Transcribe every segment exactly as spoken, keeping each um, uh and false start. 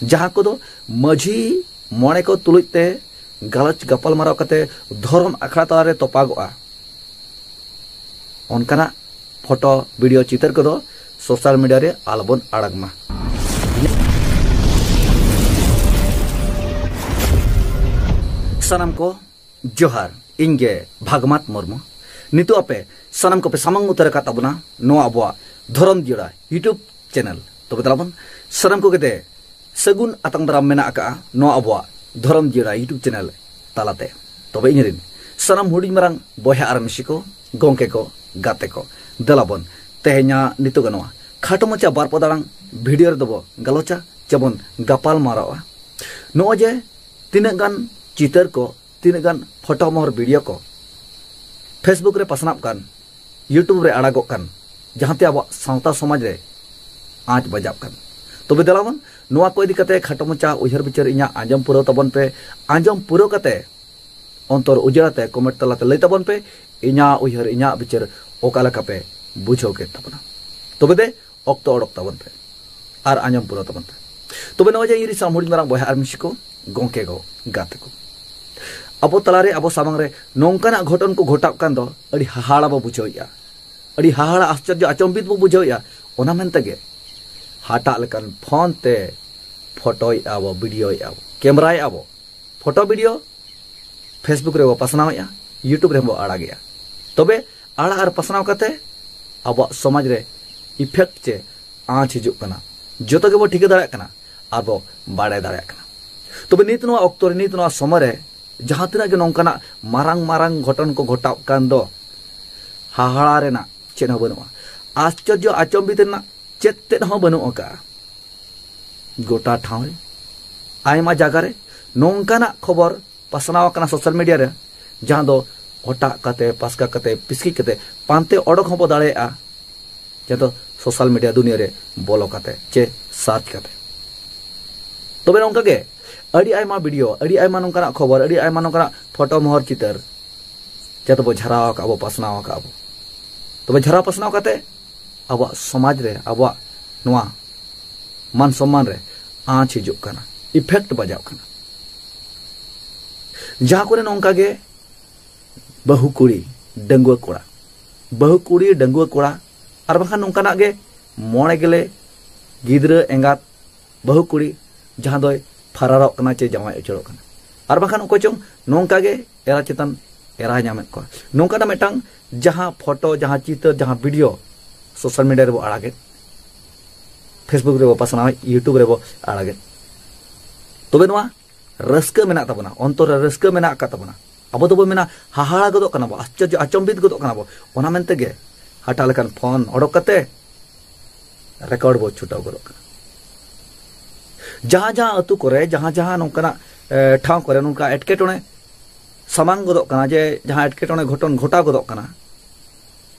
ᱡᱟᱦᱟᱸ ᱠᱚᱫᱚ ᱢᱟᱹᱡᱷᱤ ᱢᱚᱬᱮ ᱠᱚ ᱛᱩᱞᱩᱡ ᱛᱮ ᱜᱟᱞᱚᱪ ᱜᱟᱯᱟᱞᱢᱟᱨᱟᱣ ᱠᱟᱛᱮ ᱫᱷᱚᱨᱚᱢ ᱟᱠᱷᱲᱟ ᱛᱟᱞᱟᱨᱮ ᱛᱚᱯᱟᱜᱚᱜᱼᱟ, ᱚᱱᱠᱟᱱᱟᱜ ᱯᱷᱳᱴᱳ, ᱵᱷᱤᱰᱤᱭᱳ, ᱪᱤᱛᱟᱹᱨ ᱠᱚᱫᱚ ᱥᱳᱥᱟᱞ ᱢᱤᱰᱤᱭᱟ ᱨᱮ ᱟᱞᱚᱵᱚᱱ ᱟᱲᱟᱜ ᱢᱟ᱾ ᱥᱟᱱᱟᱢ ᱠᱚ ᱡᱚᱦᱟᱨ, ᱤᱧ ᱜᱮ ᱵᱷᱟᱜᱽᱢᱟᱛ ᱢᱩᱨᱢᱩ᱾ ᱱᱤᱛᱚᱜ ᱟᱯᱮ ᱥᱟᱱᱟᱢ ᱠᱚᱯᱮ ᱥᱟᱢᱟᱝ ᱩᱛᱟᱹᱨ ᱟᱠᱟᱫ ᱛᱟᱵᱚᱱᱟ ᱱᱚᱣᱟ ᱟᱵᱚᱣᱟᱜ ᱫᱷᱚᱨᱚᱢ ᱡᱤᱭᱟᱹᱲᱟ YouTube ᱪᱮᱱᱮᱞ᱾ ᱛᱚᱵᱮ ᱫᱮᱞᱟ ᱵᱚᱱ ᱥᱟᱱᱟᱢ ᱠᱚᱜᱮ ᱛᱮ ᱥᱟᱹᱜᱩᱱ ᱟᱛᱟᱝ ᱫᱟᱨᱟᱢ ᱢᱮᱱᱟᱜ ᱟᱠᱟᱫᱼᱟ ᱱᱚᱣᱟ ᱟᱵᱚᱣᱟᱜ ᱫᱷᱚᱨᱚᱢ ᱡᱤᱭᱟᱹᱲᱟ YouTube ᱪᱮᱱᱮᱞ ᱛᱟᱞᱟᱛᱮ᱾ ᱛᱚᱵᱮ ᱤᱧ ᱨᱤᱱ ᱥᱟᱱᱟᱢ ᱦᱩᱰᱤᱧ ᱢᱟᱨᱟᱝ ᱵᱚᱭᱦᱟ ᱟᱨ ᱢᱤᱥᱤ ᱠᱚ, ᱜᱚᱢᱠᱮ ᱠᱚ, ᱜᱟᱛᱮ ᱠᱚ, ᱫᱮᱞᱟ ᱵᱚᱱ ᱛᱮᱦᱮᱧᱟᱜ ᱱᱤᱛᱚᱜ ᱱᱚᱣᱟ ᱠᱷᱟᱴᱚ ᱢᱟᱪᱷᱟ ᱵᱟᱨ ᱯᱚᱫ ᱟᱲᱟᱝ ᱵᱷᱤᱰᱤᱭᱳ ᱨᱮᱫᱚ ᱵᱚ ᱜᱟᱞᱚᱪᱟ, ᱪᱮᱵᱚᱱ ᱜᱟᱯᱟᱞ ᱢᱟᱨᱟᱣᱟ᱾ ᱱᱚᱜᱼᱚᱭ ᱡᱮ ᱛᱤᱱᱟᱹᱜ ᱜᱟᱱ ᱪᱤᱛᱟᱹᱨ ᱠᱚ, ᱛᱤᱱᱟᱹᱜ ᱜᱟᱱ ᱯᱷᱳᱴᱳ ᱢᱚᱦᱚᱨ ᱵᱷᱤᱰᱤᱭᱳ ᱠᱚ Facebook ᱨᱮ ᱯᱟᱥᱱᱟᱜ ᱠᱟᱱ, YouTube ᱨᱮ ᱟᱲᱟᱜᱚᱜ ᱠᱟᱱ, ᱡᱟᱦᱟᱸᱛᱮ ᱟᱵᱚᱣᱟᱜ ᱥᱟᱶᱛᱟ ᱥᱚᱢᱟᱡᱽ ᱨᱮ ᱟᱸᱪ ᱵᱟᱡᱟᱜ ᱠᱟᱱ᱾ ᱛᱚᱵᱮ ᱫᱮᱞᱟ ᱵᱚᱱ ᱱᱚᱣᱟ ᱠᱚ ᱤᱫᱤ ᱠᱟᱛᱮ ᱠᱷᱟᱴᱚ ᱢᱟᱪᱷᱟ ᱩᱭᱦᱟᱹᱨ ᱵᱤᱪᱟᱹᱨ ᱤᱧᱟᱹᱜ ᱟᱸᱡᱚᱢ ᱯᱩᱨᱟᱹᱣ ᱛᱟᱵᱚᱱ ᱯᱮ᱾ ᱟᱸᱡᱚᱢ ᱯᱩᱨᱟᱹᱣ ᱠᱟᱛᱮ ᱚᱱᱛᱚᱨ ᱩᱡᱟᱹᱲ ᱟᱛᱮ ᱠᱚᱢᱮᱱᱴ ᱛᱟᱞᱟᱛᱮ ᱞᱟᱹᱭ ᱛᱟᱵᱚᱱ ᱯᱮ, ᱤᱧᱟᱹᱜ ᱩᱭᱦᱟᱹᱨ, ᱤᱧᱟᱹᱜ ᱵᱤᱪᱟᱹᱨ ᱚᱠᱟ ᱞᱮᱠᱟ ᱯᱮ ᱵᱩᱡᱷᱟᱹᱣ ᱠᱮᱫ ᱛᱟᱵᱚᱱᱟ᱾ ᱛᱚᱵᱮ ᱫᱮ ᱚᱠᱛᱚ ᱚᱰᱚᱠ ᱛᱟᱵᱚᱱ ᱯᱮ ᱟᱨ ᱟᱸᱡᱚᱢ ᱯᱩᱨᱟᱹᱣ ᱛᱟᱵᱚᱱ ᱯᱮ᱾ ᱛᱚᱵᱮ ᱱᱚᱜᱼᱚᱭ ᱡᱮ ᱤᱧ ᱨᱤᱱ ᱥᱟᱱᱟᱢ ᱦᱩᱰᱤᱧ ᱢᱟᱨᱟᱝ ᱵᱚᱭᱦᱟ ᱟᱨ ᱢᱤᱥᱤ ᱠᱚ, ᱜᱚᱢᱠᱮ ᱠᱚ, ᱜᱟᱛᱮ ᱠᱚ, ᱟᱵᱚ ᱛᱟᱞᱟᱨᱮ, ᱟᱵᱚ ᱥᱟᱢᱟᱝ ᱨᱮ ᱱᱚᱝᱠᱟᱱᱟᱜ ᱜᱷᱚᱴᱚᱱ ᱠᱚ ᱜᱷᱚᱴᱟᱜ ᱠᱟᱱ ᱫᱚ ᱟᱹᱰᱤ ᱦᱟᱦᱟᱲᱟ ᱵᱚ ᱵᱩᱡᱷᱟᱹᱣᱮᱫᱼᱟ, ᱟᱹᱰᱤ ᱦᱟᱦᱟᱲᱟ, ᱟᱥᱪᱚᱨᱡᱚ, ᱟᱪᱚᱢᱵᱤᱛ ᱵᱚ ᱵᱩᱡᱷᱟᱹᱣᱮᱫᱼᱟ᱾ ᱚᱱᱟ ᱢᱮᱱᱛᱮ ᱜᱮ ᱦᱟᱴᱟᱜ ᱞᱮᱠᱟᱱ ᱯᱷᱳᱱ ᱛᱮ ᱯᱷᱳᱴᱳᱭᱮᱫᱼᱟ ᱵᱚ, ᱵᱷᱤᱰᱤᱭᱳᱭᱮᱫᱼᱟ ᱵᱚ, ᱠᱮᱢᱨᱟᱭᱮᱫᱼᱟ ᱵᱚ, ᱯᱷᱳᱴᱳ ᱵᱷᱤᱰᱤᱭᱳ Facebook ᱨᱮᱵᱚ ᱯᱟᱥᱱᱟᱣᱮᱫᱼᱟ, YouTube ᱨᱮᱦᱚᱸ ᱵᱚ ᱟᱲᱟᱜᱮᱫᱼᱟ᱾ ᱛᱚᱵᱮ ᱟᱲᱟᱜ ᱟᱨ ᱯᱟᱥᱱᱟᱣ ᱠᱟᱛᱮ ᱟᱵᱚᱣᱟᱜ ᱥᱚᱢᱟᱡᱽ ᱨᱮ ᱤᱯᱷᱮᱠᱴ ᱪᱮ ᱟᱸᱪ ᱦᱤᱡᱩᱜ ᱠᱟᱱᱟ, ᱡᱚᱛᱚ ᱜᱮᱵᱚ ᱴᱷᱤᱠᱟᱹ ᱫᱟᱲᱮᱭᱟᱜ ᱠᱟᱱᱟ ᱟᱨ ᱵᱚ ᱵᱟᱲᱟᱭ ᱫᱟᱲᱮᱭᱟᱜ ᱠᱟᱱᱟ᱾ ᱛᱚᱵᱮ ᱱᱤᱛ ᱱᱚᱣᱟ ᱚᱠᱛᱚ ᱨᱮ, ᱱᱤᱛ ᱱᱚᱣᱟ ᱥᱚᱢᱚᱭ ᱨᱮ ᱡᱟᱦᱟᱸ ᱛᱤᱱᱟᱹᱜ ᱜᱮ ᱱᱚᱝᱠᱟᱱᱟᱜ ᱢᱟᱨᱟᱝ ᱢᱟᱨᱟᱝ ᱜᱷᱚᱴᱚᱱ ᱠᱚ ᱜᱷᱚᱴᱟᱣᱜ ᱠᱟᱱ ᱫᱚ, ᱦᱟᱦᱟᱲᱟ ᱨᱮᱱᱟᱜ ᱪᱮᱫ ᱦᱚᱸ ᱵᱟᱹᱱᱩᱜᱼᱟ, ᱟᱥᱪᱚᱨᱡᱚ ᱟᱪᱚᱢᱵᱤᱛ ᱨᱮᱱᱟᱜ ᱪᱮᱫ ᱛᱮᱫ ᱦᱚᱸ ᱵᱟᱹᱱᱩᱜ ᱟᱠᱟᱫᱼᱟ᱾ ᱜᱚᱴᱟ ᱴᱷᱟᱶ ᱨᱮ, ᱟᱭᱢᱟ ᱡᱟᱭᱜᱟ ᱨᱮ ᱱᱚᱝᱠᱟᱱᱟᱜ ᱠᱷᱚᱵᱚᱨ ᱯᱟᱥᱱᱟᱣ ᱟᱠᱟᱱᱟ ᱥᱳᱥᱟᱞ ᱢᱤᱰᱤᱭᱟ ᱨᱮ, ᱡᱟᱦᱟᱸ ᱫᱚ ᱦᱚᱴᱟᱜ ᱠᱟᱛᱮ, ᱯᱟᱥᱠᱟ ᱠᱟᱛᱮ, ᱯᱤᱥᱠᱤ ᱠᱟᱛᱮ ᱯᱟᱱᱛᱮ ᱚᱰᱚᱠ ᱦᱚᱸᱵᱚ ᱫᱟᱲᱮᱭᱟᱜᱼᱟ, ᱡᱟᱦᱟᱸ ᱫᱚ ᱥᱳᱥᱟᱞ ᱢᱤᱰᱤᱭᱟ ᱫᱩᱱᱤᱭᱟᱹ ᱨᱮ ᱵᱚᱞᱚ ᱠᱟᱛᱮ ᱪᱮ ᱥᱟᱨᱪ ᱠᱟᱛᱮ᱾ ᱛᱚᱵᱮ ᱱᱚᱝᱠᱟ ᱜᱮ ᱟᱹᱰᱤ ᱟᱭᱢᱟ ᱵᱷᱤᱰᱤᱭᱳ, ᱟᱹᱰᱤ ᱟᱭᱢᱟ ᱱᱚᱝᱠᱟᱱᱟᱜ ᱠᱷᱚᱵᱚᱨ, ᱟᱹᱰᱤ ᱟᱭᱢᱟ ᱱᱚᱝᱠᱟᱱᱟᱜ ᱯᱷᱳᱴᱳ ᱢᱚᱦᱚᱨ ᱪᱤᱛᱟᱹᱨ ᱡᱟᱛᱮ ᱵᱚ ᱡᱷᱟᱨᱟᱣ ᱟᱠᱟᱫ ᱵᱚ, ᱯᱟᱥᱱᱟᱣ ᱟᱠᱟᱫ ᱵᱚ᱾ ᱛᱚᱵᱮ ᱡᱷᱟᱨᱟᱣ ᱯᱟᱥᱱᱟᱣ ᱠᱟᱛᱮ ᱟᱵᱚᱣᱟᱜ ᱥᱚᱢᱟᱡᱽ ᱨᱮ, ᱟᱵᱚᱣᱟᱜ ᱱᱚᱣᱟ ᱢᱟᱱ ᱥᱚᱢᱢᱟᱱ ᱨᱮ ᱟᱸᱪ ᱦᱤᱡᱩᱜ ᱠᱟᱱᱟ, ᱤᱯᱷᱮᱠᱴ ᱵᱟᱡᱟᱣ ᱠᱟᱱᱟ᱾ ᱡᱟᱦᱟᱸ ᱠᱚᱨᱮ ᱱᱚᱝᱠᱟ ᱜᱮ ᱵᱟᱹᱦᱩ ᱠᱩᱲᱤ, ᱰᱟᱺᱜᱩᱣᱟᱹ ᱠᱚᱲᱟ, ᱵᱟᱹᱦᱩ ᱠᱩᱲᱤ, ᱰᱟᱺᱜᱩᱣᱟᱹ ᱠᱚᱲᱟ, ᱟᱨ ᱵᱟᱝᱠᱷᱟᱱ ᱱᱚᱝᱠᱟᱱᱟᱜ ᱜᱮ ᱢᱚᱬᱮ ᱜᱮᱞᱮ ᱜᱤᱫᱽᱨᱟᱹ ᱮᱸᱜᱟᱛ ᱵᱟᱹᱦᱩ ᱠᱩᱲᱤ, ᱡᱟᱦᱟᱸ ᱫᱚᱭ ᱯᱷᱟᱨᱟᱨᱚᱜ ᱠᱟᱱᱟ ᱪᱮ ᱡᱟᱶᱟᱭ ᱩᱪᱟᱹᱲᱚᱜ ᱠᱟᱱᱟ, ᱟᱨ ᱵᱟᱝᱠᱷᱟᱱ ᱚᱠᱚᱭ ᱪᱚᱝ ᱱᱚᱝᱠᱟ ᱜᱮ ᱮᱨᱟ ᱪᱮᱛᱟᱱ ᱮᱨᱟᱭ ᱧᱟᱢᱮᱫ ᱠᱚᱣᱟ᱾ ᱱᱚᱝᱠᱟᱱᱟᱜ ᱢᱤᱫᱴᱟᱝ ᱡᱟᱦᱟᱸ ᱯᱷᱳᱴᱳ, ᱡᱟᱦᱟᱸ ᱪᱤᱛᱟᱹᱨ, ᱡᱟᱦᱟᱸ ᱵᱷᱤᱰᱤᱭᱳ ᱥᱳᱥᱟᱞ ᱢᱤᱰᱤᱭᱟ ᱨᱮᱵᱚ ᱟᱲᱟᱜᱮᱫ, ᱯᱷᱮᱥᱵᱩᱠ ᱨᱮᱵᱚ ᱯᱟᱥᱱᱟᱣᱮᱫ, ᱤᱭᱩᱴᱩᱵᱽ ᱨᱮᱵᱚ ᱟᱲᱟᱜᱮᱫ, ᱛᱚᱵᱮ ᱱᱚᱣᱟ ᱨᱟᱹᱥᱠᱟᱹ ᱢᱮᱱᱟᱜ ᱛᱟᱵᱚᱱᱟ, ᱚᱱᱛᱚᱨ ᱨᱮ ᱨᱟᱹᱥᱠᱟᱹ ᱢᱮᱱᱟᱜ ᱟᱠᱟᱫ ᱛᱟᱵᱚᱱᱟ᱾ ᱟᱵᱚ ᱫᱚᱵᱚ ᱢᱮᱱᱟ, ᱦᱟᱦᱟᱲᱟ ᱜᱚᱫᱚᱜ ᱠᱟᱱᱟ ᱵᱚ, ᱟᱥᱪᱚᱨᱡᱚ, ᱟᱪᱚᱢᱵᱤᱛ ᱜᱚᱫᱚᱜ ᱠᱟᱱᱟ ᱵᱚ᱾ ᱚᱱᱟ ᱢᱮᱱᱛᱮ ᱜᱮ ᱦᱟᱴᱟᱜ ᱞᱮᱠᱟᱱ ᱯᱷᱳᱱ ᱚᱰᱚᱠ ᱠᱟᱛᱮ ᱨᱮᱠᱚᱨᱰ ᱵᱚ ᱪᱷᱩᱴᱟᱹᱣ ᱜᱚᱫᱚᱜ ᱠᱟᱱᱟ᱾ ᱡᱟᱦᱟᱸ ᱡᱟᱦᱟᱸ ᱟᱹᱛᱩ ᱠᱚᱨᱮ, ᱡᱟᱦᱟᱸ ᱡᱟᱦᱟᱸ ᱱᱚᱝᱠᱟᱱᱟᱜ, ᱮ, ᱴᱷᱟᱶ ᱠᱚᱨᱮ ᱱᱚᱝᱠᱟ ᱮᱴᱠᱮᱴᱚᱬᱮ ᱥᱟᱢᱟᱝ ᱜᱚᱫᱚᱜ ᱠᱟᱱᱟ, ᱡᱮ ᱡᱟᱦᱟᱸ ᱮᱴᱠᱮᱴᱚᱬᱮ ᱜᱷᱚᱴᱚᱱ ᱜᱷᱚᱴᱟᱣ ᱜᱚᱫᱚᱜ ᱠᱟᱱᱟ,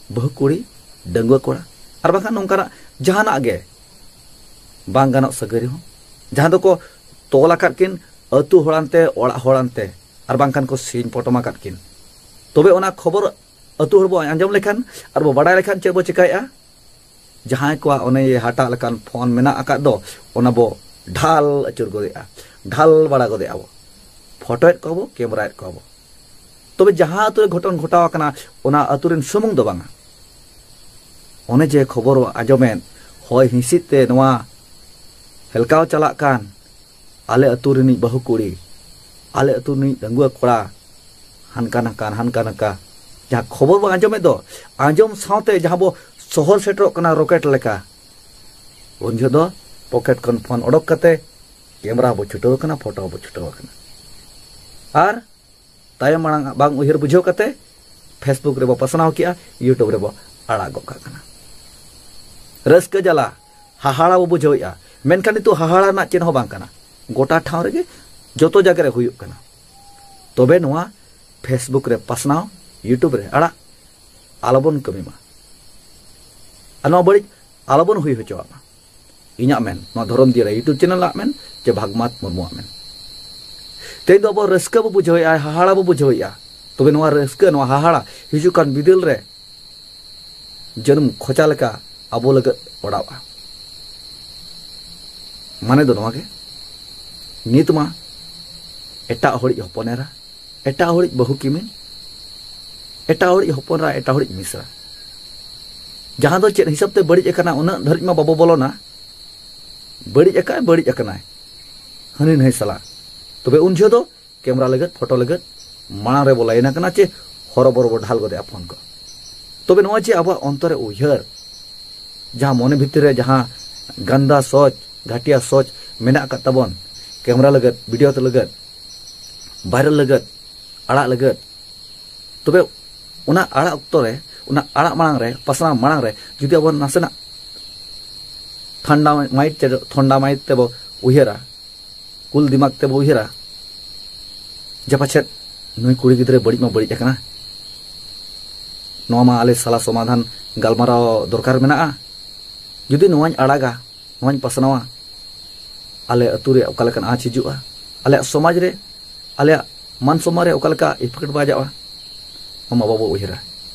ᱵᱟᱹᱦᱩ ᱠᱩᱲᱤ, ᱰᱟᱺᱜᱩᱣᱟᱹ ᱠᱚᱲᱟ, ᱟᱨ ᱵᱟᱝᱠᱷᱟᱱ ᱱᱚᱝᱠᱟᱱᱟᱜ ᱡᱟᱦᱟᱱᱟᱜ ᱜᱮ ᱵᱟᱝ ᱜᱟᱱᱚᱜ ᱥᱟᱹᱜᱟᱹᱭ ᱨᱮᱦᱚᱸ, ᱡᱟᱦᱟᱸ ᱫᱚᱠᱚ ᱛᱚᱞ ᱟᱠᱟᱫ ᱠᱤᱱ ᱟᱹᱛᱩ ᱦᱚᱲᱟᱱᱛᱮ, ᱚᱲᱟᱜ ᱦᱚᱲᱟᱱᱛᱮ, ᱟᱨ ᱵᱟᱝᱠᱷᱟᱱ ᱠᱚ ᱥᱤᱧ ᱯᱚᱴᱚᱢ ᱟᱠᱟᱫ ᱠᱤᱱ, ᱛᱚᱵᱮ ᱚᱱᱟ ᱠᱷᱚᱵᱚᱨ ᱟᱹᱛᱩ ᱦᱚᱲ ᱵᱚ ᱟᱸᱡᱚᱢ ᱞᱮᱠᱷᱟᱱ ᱟᱨ ᱵᱚ ᱵᱟᱰᱟᱭ ᱞᱮᱠᱷᱟᱱ ᱪᱮᱫ ᱵᱚ ᱪᱮᱠᱟᱭᱮᱫᱼᱟ? ᱡᱟᱦᱟᱸᱭ ᱠᱚᱣᱟᱜ ᱚᱱᱮ ᱦᱟᱴᱟᱜ ᱞᱮᱠᱟᱱ ᱯᱷᱳᱱ ᱢᱮᱱᱟᱜ ᱟᱠᱟᱫ ᱫᱚ, ᱚᱱᱟ ᱵᱚ ᱰᱷᱟᱞ ᱟᱹᱪᱩᱨ ᱜᱚᱫᱮᱜᱼᱟ, ᱰᱷᱟᱞ ᱵᱟᱲᱟ ᱜᱚᱫᱮᱜᱼᱟ ᱵᱚ, ᱯᱷᱳᱴᱳᱭᱮᱫ ᱠᱚᱣᱟ ᱵᱚ, ᱠᱮᱢᱮᱨᱟᱭᱮᱫ ᱠᱚᱣᱟ ᱵᱚ᱾ ᱛᱚᱵᱮ ᱡᱟᱦᱟᱸ ᱟᱹᱛᱩ ᱨᱮ ᱜᱷᱚᱴᱚᱱ ᱜᱷᱚᱴᱟᱣ ᱟᱠᱟᱱᱟ, ᱚᱱᱟ ᱟᱹᱛᱩ ᱨᱮᱱ ᱥᱩᱢᱩᱝ ᱫᱚ ᱵᱟᱝᱟ, ᱚᱱᱮ ᱡᱮ ᱠᱷᱚᱵᱚᱨ ᱟᱸᱡᱚᱢᱮᱫ, ᱦᱚᱭ ᱦᱤᱸᱥᱤᱫ ᱛᱮ ᱱᱚᱣᱟ ᱦᱮᱞᱠᱟᱣ ᱪᱟᱞᱟᱜ ᱠᱟᱱ, ᱟᱞᱮ ᱟᱹᱛᱩ ᱨᱤᱱᱤᱡ ᱵᱟᱹᱦᱩ ᱠᱩᱲᱤ, ᱟᱞᱮ ᱟᱹᱛᱩ ᱨᱤᱱᱤᱡ ᱰᱟᱺᱜᱩᱣᱟᱹ ᱠᱚᱲᱟ ᱦᱟᱱᱠᱟ ᱱᱟᱝᱠᱟ, ᱦᱟᱱᱠᱟ ᱱᱟᱝᱠᱟ, ᱡᱟᱦᱟᱸ ᱠᱷᱚᱵᱚᱨ ᱵᱚ ᱟᱸᱡᱚᱢᱮᱫ ᱫᱚ, ᱟᱸᱡᱚᱢ ᱥᱟᱶᱛᱮ ᱡᱟᱦᱟᱸ ᱵᱚ ᱥᱚᱦᱚᱨ ᱥᱮᱴᱮᱨᱚᱜ ᱠᱟᱱᱟ ᱨᱚᱠᱮᱴ ᱞᱮᱠᱟ, ᱩᱱ ᱡᱚᱦᱚᱜ ᱫᱚ ᱯᱚᱠᱮᱴ ᱠᱷᱚᱱ ᱯᱷᱳᱱ ᱚᱰᱚᱠ ᱠᱟᱛᱮ ᱠᱮᱢᱮᱨᱟ ᱵᱚ ᱪᱷᱩᱴᱟᱹᱣ ᱟᱠᱟᱱᱟ, ᱯᱷᱳᱴᱳ ᱵᱚ ᱪᱷᱩᱴᱟᱹᱣ ᱟᱠᱟᱱᱟ᱾ ᱟᱨ ᱛᱟᱭᱚᱢ ᱢᱟᱲᱟᱝ ᱵᱟᱝ ᱩᱭᱦᱟᱹᱨ ᱵᱩᱡᱷᱟᱹᱣ ᱠᱟᱛᱮ ᱯᱷᱮᱥᱵᱩᱠ ᱨᱮᱵᱚ ᱯᱟᱥᱱᱟᱣ ᱠᱮᱜᱼᱟ, ᱭᱩᱴᱩᱵᱽ ᱨᱮᱵᱚ ᱟᱲᱟᱜ ᱜᱚᱫ ᱠᱟᱜ ᱠᱟᱱᱟ᱾ ᱨᱟᱹᱥᱠᱟᱹ ᱡᱟᱞᱟ, ᱦᱟᱦᱟᱲᱟ ᱵᱚ ᱵᱩᱡᱷᱟᱹᱣᱮᱫᱼᱟ, ᱢᱮᱱᱠᱷᱟᱱ ᱱᱤᱛᱚᱜ ᱦᱟᱦᱟᱲᱟ ᱨᱮᱱᱟᱜ ᱪᱮᱫ ᱦᱚᱸ ᱵᱟᱝ ᱠᱟᱱᱟ᱾ ᱜᱚᱴᱟ ᱴᱷᱟᱶ ᱨᱮᱜᱮ, ᱡᱚᱛᱚ ᱡᱟᱭᱜᱟ ᱨᱮ ᱦᱩᱭᱩᱜ ᱠᱟᱱᱟ᱾ ᱛᱚᱵᱮ ᱱᱚᱣᱟ ᱯᱷᱮᱥᱵᱩᱠ ᱨᱮ ᱯᱟᱥᱱᱟᱣ, ᱭᱩᱴᱩᱵᱽ ᱨᱮ ᱟᱲᱟᱜ ᱟᱞᱚᱵᱚᱱ ᱠᱟᱹᱢᱤ ᱢᱟ᱾ ᱟᱨ ᱱᱚᱣᱟ ᱵᱟᱹᱲᱤᱡ ᱟᱞᱚᱵᱚᱱ ᱦᱩᱭ ᱦᱚᱪᱚᱣᱟᱜ ᱢᱟ᱾ ᱤᱧᱟᱹᱜ ᱢᱮᱱ, ᱱᱚᱣᱟ ᱫᱷᱚᱨᱚᱢ ᱫᱤᱭᱟᱹ ᱨᱮ ᱭᱩᱴᱩᱵᱽ ᱪᱮᱱᱮᱞ ᱟᱜ ᱢᱮᱱ, ᱪᱮ ᱵᱷᱟᱜᱽᱢᱟᱛ ᱢᱩᱨᱢᱩᱣᱟᱜ ᱢᱮᱱ᱾ ᱛᱮᱦᱮᱧ ᱫᱚ ᱟᱵᱚ ᱨᱟᱹᱥᱠᱟᱹ ᱵᱚ ᱵᱩᱡᱷᱟᱹᱣᱮᱫᱼᱟ, ᱦᱟᱦᱟᱲᱟ ᱵᱚ ᱵᱩᱡᱷᱟᱹᱣᱮᱫᱼᱟ᱾ ᱛᱚᱵᱮ ᱱᱚᱣᱟ ᱨᱟᱹᱥᱠᱟᱹ, ᱱᱚᱣᱟ ᱦᱟᱦᱟᱲᱟ ᱦᱤᱡᱩᱜ ᱠᱟᱱ ᱵᱤᱫᱟᱹᱞ ᱨᱮ ᱡᱟᱹᱱᱩᱢ ᱠᱷᱚᱪᱟ ᱞᱮᱠᱟ ᱟᱵᱚ ᱞᱟᱹᱜᱤᱫ ᱚᱰᱟᱣᱼᱟ᱾ ᱢᱟᱱᱮ ᱫᱚ ᱱᱚᱣᱟ ᱜᱮ, ᱱᱤᱛ ᱢᱟ ᱮᱴᱟᱜ ᱦᱚᱲᱤᱡ ᱦᱚᱯᱚᱱ ᱮᱨᱟ, ᱮᱴᱟᱜ ᱦᱚᱲᱤᱡ ᱵᱟᱹᱦᱩ ᱠᱤᱢᱤᱱ, ᱮᱴᱟᱜ ᱦᱚᱲᱤᱡ ᱦᱚᱯᱚᱱ ᱮᱨᱟ, ᱮᱴᱟᱜ ᱦᱚᱲᱤᱡ ᱢᱤᱥᱨᱟ, ᱡᱟᱦᱟᱸ ᱫᱚ ᱪᱮᱫ ᱦᱤᱥᱟᱹᱵ ᱛᱮ ᱵᱟᱹᱲᱤᱡ ᱟᱠᱟᱱᱟ, ᱩᱱᱟᱹᱜ ᱫᱷᱟᱹᱨᱤᱡ ᱢᱟ ᱵᱟᱵᱚ ᱵᱚᱞᱚᱱᱟ᱾ ᱵᱟᱹᱲᱤᱡ ᱟᱠᱟᱫ, ᱵᱟᱹᱲᱤᱡ ᱟᱠᱟᱱᱟᱭ ᱦᱟᱹᱱᱤ ᱱᱟᱹᱭ ᱥᱟᱞᱟᱜ, ᱛᱚᱵᱮ ᱩᱱ ᱡᱚᱦᱚᱜ ᱫᱚ ᱠᱮᱢᱨᱟ ᱞᱟᱹᱜᱤᱫ, ᱯᱷᱳᱴᱳ ᱞᱟᱹᱜᱤᱫ ᱢᱟᱲᱟᱝ ᱨᱮᱵᱚ ᱞᱟᱭᱤᱱ ᱟᱠᱟᱱᱟ ᱪᱮ ᱦᱚᱨᱚᱵᱚᱨᱚ ᱵᱚ ᱰᱷᱟᱞ ᱜᱚᱫᱮᱜᱼᱟ ᱯᱷᱳᱱ ᱠᱚ᱾ ᱛᱚᱵᱮ ᱱᱚᱣᱟ ᱡᱮ ᱟᱵᱚᱣᱟᱜ ᱚᱱᱛᱚᱨ ᱨᱮ ᱩᱭᱦᱟᱹᱨ, ᱡᱟᱦᱟᱸ ᱢᱚᱱᱮ ᱵᱷᱤᱛᱤᱨ ᱨᱮ ᱡᱟᱦᱟᱸ ᱜᱟᱱᱫᱟ ᱥᱚᱪ, ᱜᱷᱟᱴᱤᱭᱟ ᱥᱚᱪ ᱢᱮᱱᱟᱜ ᱟᱠᱟᱫ ᱛᱟᱵᱚᱱ, ᱠᱮᱢᱨᱟ ᱞᱟᱹᱜᱤᱫ, ᱵᱷᱤᱰᱤᱭᱳ ᱞᱟᱹᱜᱤᱫ, ᱵᱷᱟᱭᱨᱟᱞ ᱞᱟᱹᱜᱤᱫ, ᱟᱲᱟᱜ ᱞᱟᱹᱜᱤᱫ, ᱛᱚᱵᱮ ᱚᱱᱟ ᱟᱲᱟᱜ ᱚᱠᱛᱚ ᱨᱮ, ᱚᱱᱟ ᱟᱲᱟᱜ ᱢᱟᱲᱟᱝ ᱨᱮ, ᱯᱟᱥᱱᱟᱣ ᱢᱟᱲᱟᱝ ᱨᱮ ᱡᱩᱫᱤ ᱟᱵᱚ ᱱᱟᱥᱮᱱᱟᱜ ᱴᱷᱟᱱᱰᱟ ᱢᱟᱭᱤᱴ ᱪᱮ ᱴᱷᱚᱱᱰᱟ ᱢᱟᱭᱤᱴ ᱛᱮᱵᱚ ᱩᱭᱦᱟᱹᱨᱟ, ᱠᱩᱞ ᱫᱤᱢᱟᱜᱽ ᱛᱮᱵᱚ ᱩᱭᱦᱟᱹᱨᱟ ᱡᱮ ᱯᱟᱪᱮᱫ ᱱᱩᱭ ᱠᱩᱲᱤ ᱜᱤᱫᱽᱨᱟᱹ ᱵᱟᱹᱲᱤᱡ ᱢᱟ ᱵᱟᱹᱲᱤᱡ ᱟᱠᱟᱱᱟ, ᱱᱚᱣᱟ ᱢᱟ ᱟᱞᱮ ᱥᱟᱞᱟ ᱥᱚᱢᱟᱫᱷᱟᱱ ᱜᱟᱞᱢᱟᱨᱟᱣ ᱫᱚᱨᱠᱟᱨ ᱢᱮᱱᱟᱜᱼᱟ᱾ ᱡᱩᱫᱤ ᱱᱚᱣᱟᱧ ᱟᱲᱟᱜᱟ, ᱱᱚᱣᱟᱧ ᱯᱟᱥᱱᱟᱣᱟ, ᱟᱞᱮ ᱟᱹᱛᱩ ᱨᱮ ᱚᱠᱟ ᱞᱮᱠᱟᱱ ᱟᱸᱪ ᱦᱤᱡᱩᱜᱼᱟ, ᱟᱞᱮᱭᱟᱜ ᱥᱚᱢᱟᱡᱽ ᱨᱮ, ᱟᱞᱮᱭᱟᱜ ᱢᱟᱱ ᱥᱚᱢᱢᱟᱱ ᱨᱮ ᱚᱠᱟ ᱞᱮᱠᱟ ᱤᱯᱷᱮᱠᱴ ᱵᱟᱡᱟᱜᱼᱟ, ᱚᱱᱟ ᱵᱟᱵᱚ ᱩᱭᱦᱟᱹᱨᱟ᱾